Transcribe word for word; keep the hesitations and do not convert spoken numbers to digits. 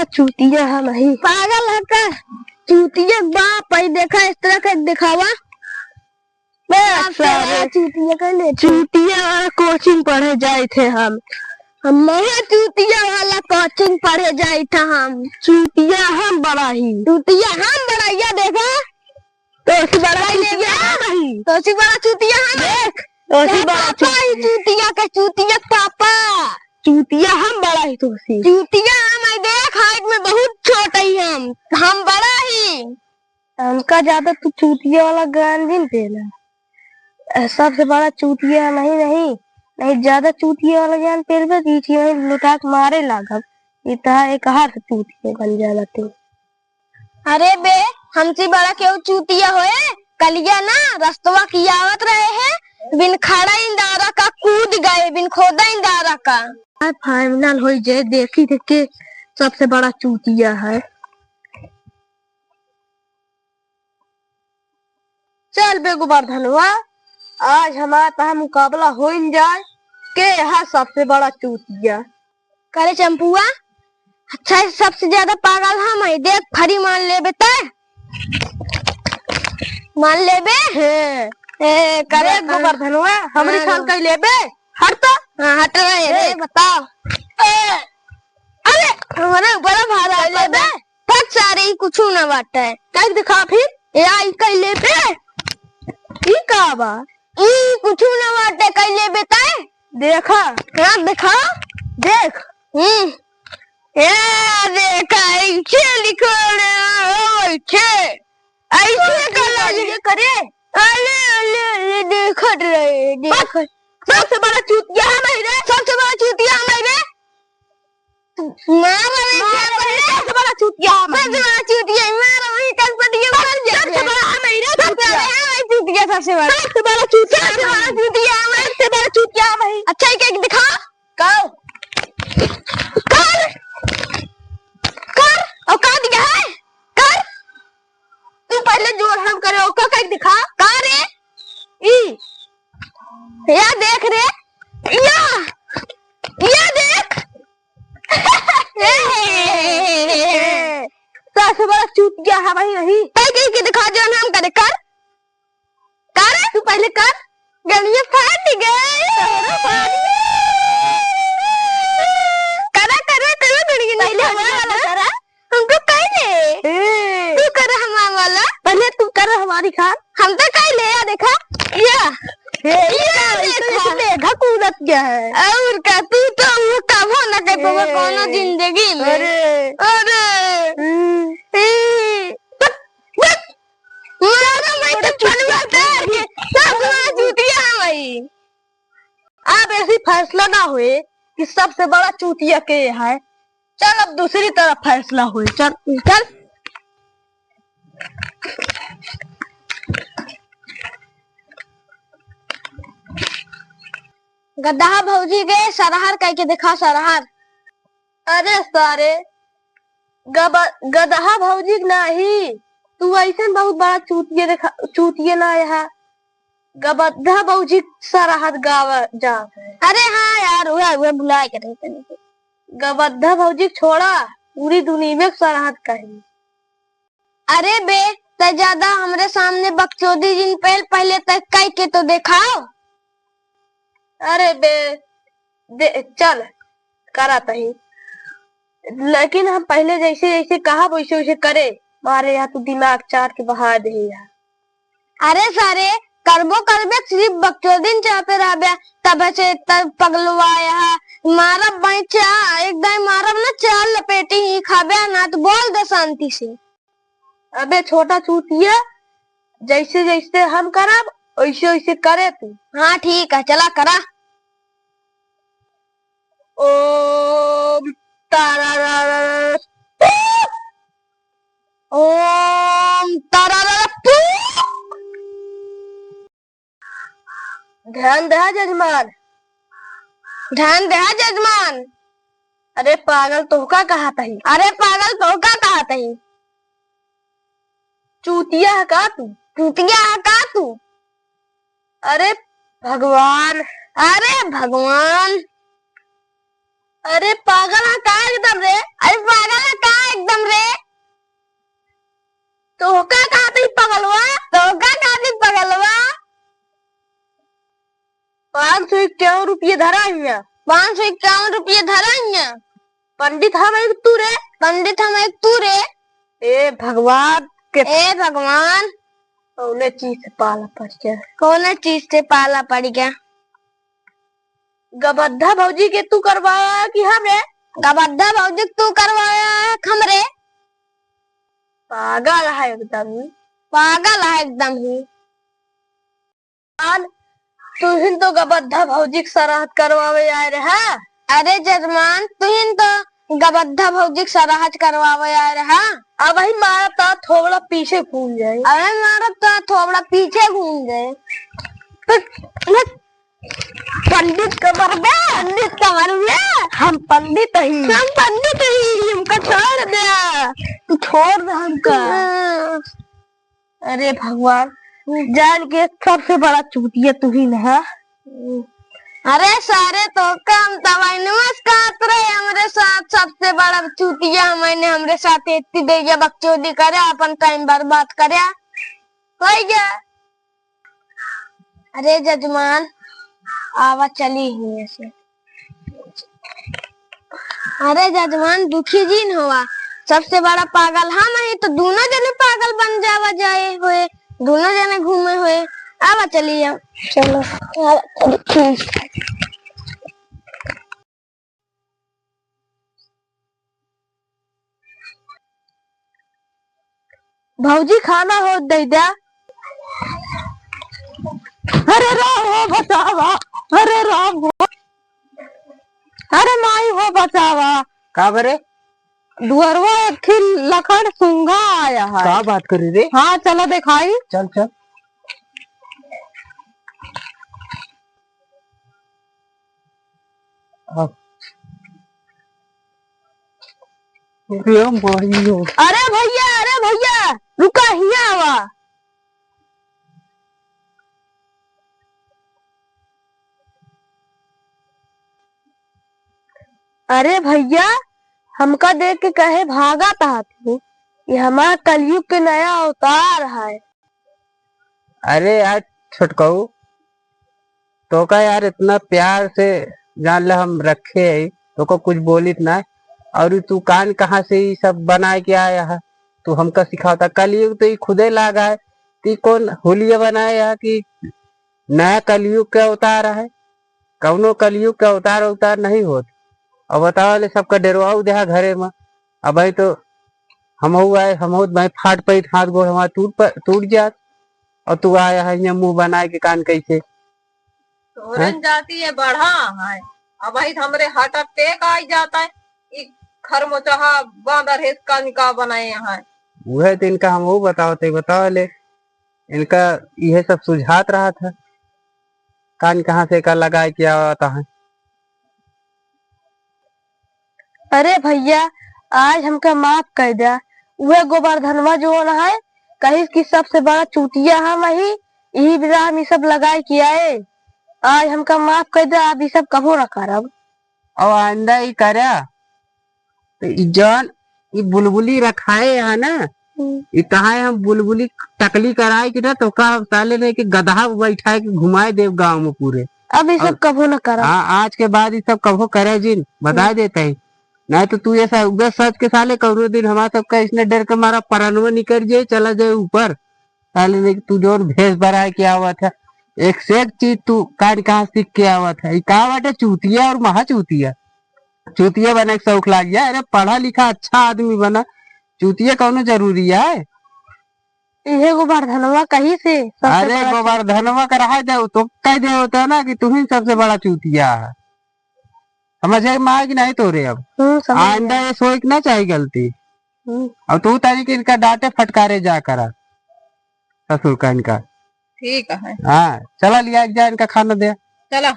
चूतिया हम ही। पागल है का? चूतिया के बाप है, देखा इस तरह के दिखावा। बे सारे चूतिया का ले। चूतिया coaching पढ़े जाइत है हम। हम महा चूतिया वाला coaching पढ़े जाइत है हम। चूतिया हम बड़ा ही। चूतिया हम बड़ा, या देखा। तोसी बड़ा चूतिया हम ही। तोसी बड़ा चूतिया हम। देख, तोसी बड़ा पापा ही चूतिया। चूतिया के चूतिया के पापा। चूतिया हम बड़ा ही तोसी। चूतिया हम ही, देख height में बहुत छोट ही हम। हम बड़ा ही। हमका ज्यादा तू चूतिया वाला ज्ञान जिन पेला। अ, सबसे बड़ा चूतिया नहीं, नहीं, नहीं, ज्यादा चूतिया वाला ज्ञान पेलबे तो ई चीज लुटा के मारे लागब। ई तहार एक हाथ चूतिया बन जाला तू। अरे बे, हमसे बड़ा केहू चूतिया होए? कलिया ना रस्तवा की आवत रहे हैं, बिन खड़ा इंदारा का कूद गए, बिन खोदा इंदारा का। अब final होई जे, देखी थे के सबसे बड़ा चूतिया है। चल बे गोबरधनवा, आज हमार तहार मुकाबला होइन जाए, के है सबसे बड़ा चूतिया। करे चंपुआ, अच्छा, सबसे ज्यादा पागल हम है, देख, फरी मान लेबे तय। मान लेबे? हे। ए, करे देख गोबरधनवा, हमरी हाँ। खाल कई लेबे, हट तो। हाँ, हट रहे रे, ए। बताओ। ए। अरे, हमारे ऊपर भारा कई लेबे। पद सारे ही कुछु ना बाटे। काहे के दिखा फिर? या ई कइले बे? ई का बा? ई कुछु ना बाटे, कइले बे तय? देखा। हाँ, देखा। देख। हम्म। ए, देखा, ऐसे लिखो रे, ऐसे। ऐसे कला ये करे। अरे, अरे, अरे, देखत रहे, देखत। सबसे बड़ा चूतिया हम ही रे। सबसे बड़ा चूतिया हम ही रे। मार रहे मार रहे, सबसे बड़ा चूतिया हम ही। सबसे बड़ा चूतिया, मार रहे, कनपटिया मार दिया। सबसे बड़ा हम ही रे, सबसे चूतिया। बड़ा हम ही चूतिया, सबसे बड़ा। सबसे बड़ा चूतिया सबसे हम बड़ा ही। चूतिया हम ही। सबसे बड़ा चूतिया हम ही। अच्छा, एक, एक दिखा। कर। कर। कर। औकात क्या है? कर। तू पहले जोर हम करे, ओका कई दिखा। का रे? ई। या देख रे। या। या देख। सबसे बड़ा चूतिया हम ही नहीं। कई, कई के दिखा, जोन हम करे, कर। कर, तू पहले कर। गलिया फाट गए। तोहरा फाट गए। करा, करा, करा, गलिया पहले फाट हमारा गए। वाला करा। हमको पहले। ए। तू कर हमारा वाला। पहले तू कर हमारी खाल। हम तो कई ले, या देखा। या। ए, या या देखा। देखा, देखा कूदत क्या है। और का, तू तो वो कभो ना कर पावे ए। कोनो जिंदगी में। अरे। अरे। हम्म। ए। बक, बक। मारा मैं तो पनवा दे के, सब मारा जूतिया भाई। अब ऐसी फैसला ना होए कि सबसे बड़ा चूतिया के है। चल, अब दूसरी तरफ फैसला होए। चल, चल। गदहा भौजी के सरहर कह के देखा, सरहर। अरे सारे, गब-, गदहा भौजी के नाही, तू ऐसन बहुत बड़ा चूतिया देखा, चूतिया ना यहाँ। गबद्धा भौजी के सरहद गावा जात है। अरे हाँ यार, उहे, उहे भुलाए के रहे तनी। गबद्धा भौजी के छोड़ा, पूरी दुनिया में सरहद कही। अरे बे, तै ज्यादा हमरे सामने बकचोदी जिन पेल, पहले तै कई के तो देखाओ। अरे बे, दे, चल, करा तही। लेकिन हम पहले जैसे, जैसे कहब, वैसे, वैसे करे। मारे यहाँ तू दिमाग चाट के बहा दे यार। अरे सारे, करबो करबे, सिर्फ बकचोदिन चाहते रहबे, तब से तब पगलवा यहाँ। मारब बैठा, एक दाई मारब ना, चाल लपेटी ही खाबे, ना तो बोल दे शांति से। अबे छोटा चूतिया, जैसे जैसे हम करब, वैसे वैसे करे तू। हाँ ठीक है, चला करा। ओम तारारारा पू। ओम तारारारा पू। ध्यान देहा जजमान। ध्यान देहा जजमान। अरे पागल, तोहका कहा तही? अरे पागल, तोहका कहा तही? चूतिया है का तू? चूतिया है का तू? अरे भगवान। अरे भगवान। अरे पागल है का एकदम रे? अरे पागल है का? हमरे। तोहका कहत ही पगलवा, तोहका कहत ही पगलवा। पाँच सौ इक्यावन रुपये धरा हियाँ। पाँच सौ इक्यावन रुपये धरा हियाँ। पंडित हम एक तू रे। पंडित हम एक तू रे। ए भगवान के ए भगवान। कौने चीज से पाला पड़ गया? कौने चीज से पाला पड़ गया? गबद्धा भौजी के तू करवाया कि हमरे? गबद्धा भौजी के तू करवाया है हमरे? पागल है एकदम ही। पागल है एकदम ही। जजमान, तुहिन तो गबद्धा भौजी के सराहत करवावे आए रहा। अरे जजमान, तुहिन तो गबद्धा भौजी के सराहत करवावे आए रहा। अबही मारब त थोबड़ा पीछे घूम जाए। अबही मारब त थोबड़ा पीछे घूम जाए। तो, तो पंडित का मरबे, पंडित का मरबे। हम पंडित ही। हम पंडित ही, हमका छोड़ दे। तू छोड़ दे हमका। हाँ। अरे भगवान, जान के सबसे बड़ा चूतिया तुहिन है। अरे सारे, तो काम तबाई नमस्कार रहे, हमरे साथ सबसे बड़ा चूतिया हमने हमरे साथ इतनी देर बकचोदी करे, अपन टाइम बर्बाद करे। हो गया। अरे जजमान, आवा चली हियाँ से। अरे जजमान, दुखी जिन होवा, सबसे बड़ा पागल हम ही, तो दोनों जने पागल बन जावा जाए होए, दोनों जने घूमे होए। आवा चली हम। चलो, आवा चली। भौजी, खाना हो दे द्या। अरे राम हो बचावा, अरे राम हो, अरे माई हो बचावा। का बरे? दुअरवा एक खिल लखन सूंघा आया है। का बात करी रे? हाँ, चला देखाई। चल, चल। अब रे माई हो। अरे भैया, अरे भैया, रुका, हियाँ आवा। अरे भैया, हमका देख के कहे भागत हा तू? ये हमार कलयुग के नया अवतार है। अरे यार छोटकऊ, तोका यार इतना प्यार से जान ले हम रखे है, तोका कुछ बोलित ना। और तू कान कहाँ से ई सब बनाए के आया है? तू हमका सिखावता, कलयुग तो ई खुदे लागा है। ती कौन हुलिया बनाए है कि नया कलयुग के अवतार है? कौनो कलयुग के अवतार अवतार नहीं होत। अब बतावा ले सबका डेरवाऊ देहा घरे में। अब भाई तो हमहू आए, हमहू तो भाई फाट पइत हाथ गोड़ हमार टूट प-, टूट जात। और तू आया है यहाँ मुंह बनाए के कान कैसे? तोहरे हैं? जाति ये बढ़ा है, अब भाई हमरे हार्ट अटैक आ जाता है। ई खरमोचहा बांदर है, इसका निका बनाए यहाँ। उहे तो इनका हमहू बतावत है, बतावा ले। इनका इहे सब सुझात रहत है, कान कहाँ से का लगाए के आवत है। अरे भैया, आज हमका माफ कर द्या। उहे गोबरधनवा जोन है, कहिस कि सबसे बड़ा चूतिया हम ही, यही बिना हम ई सब लगाए के आए। आज हमका माफ कर द्या, अब ई सब कबो ना करब। और आइंदा ई करा, तो ई जौन ई बुलबुली रखाए है ना, हम्म। ई कहाँ हम बुलबुली टकली कराए कि ना, तो का साले ने कि गदहा बैठाए के घुमाए देव गाँव में पूरे। अब ई सब और कभो न करब। हाँ, आज के बाद ई सब कभो करे जिन, बताए हम्म। देते हैं। नहीं तो तू ये सब उधर सच के साले कौनो दिन हमारा सबका इसने डर के मारा परनवा निकल जाए, चला जाए ऊपर। साले देख, तू जौन भेष बनाए के आवत है, एक से एक चीज तू कान कहाँ सीख के आवत है। ई का बाटे, चूतिया और महा चूतिया? चूतिया बने के शौक लाग गया? अरे, पढ़ा लिखा अच्छा आदमी बना, चूतिया कौनो जरूरी है? इहे गोबरधनवा कही से सबसे अरे, बड़ा गोबरधनवा का रहा दे, तो कह दे होता ना कि तू ही सबसे बड़ा चूतिया है। समझ में आए कि नहीं तोरे अब? हम्म, समझ आइंदा गया। ये सोच ना चाही गलती। हम्म। अब तू तारी के इनका डांटे फटकारे जा करा, ससुर का इनका। ठीक है। हाँ, चला लिया एक जा इनका खाना दे। चला।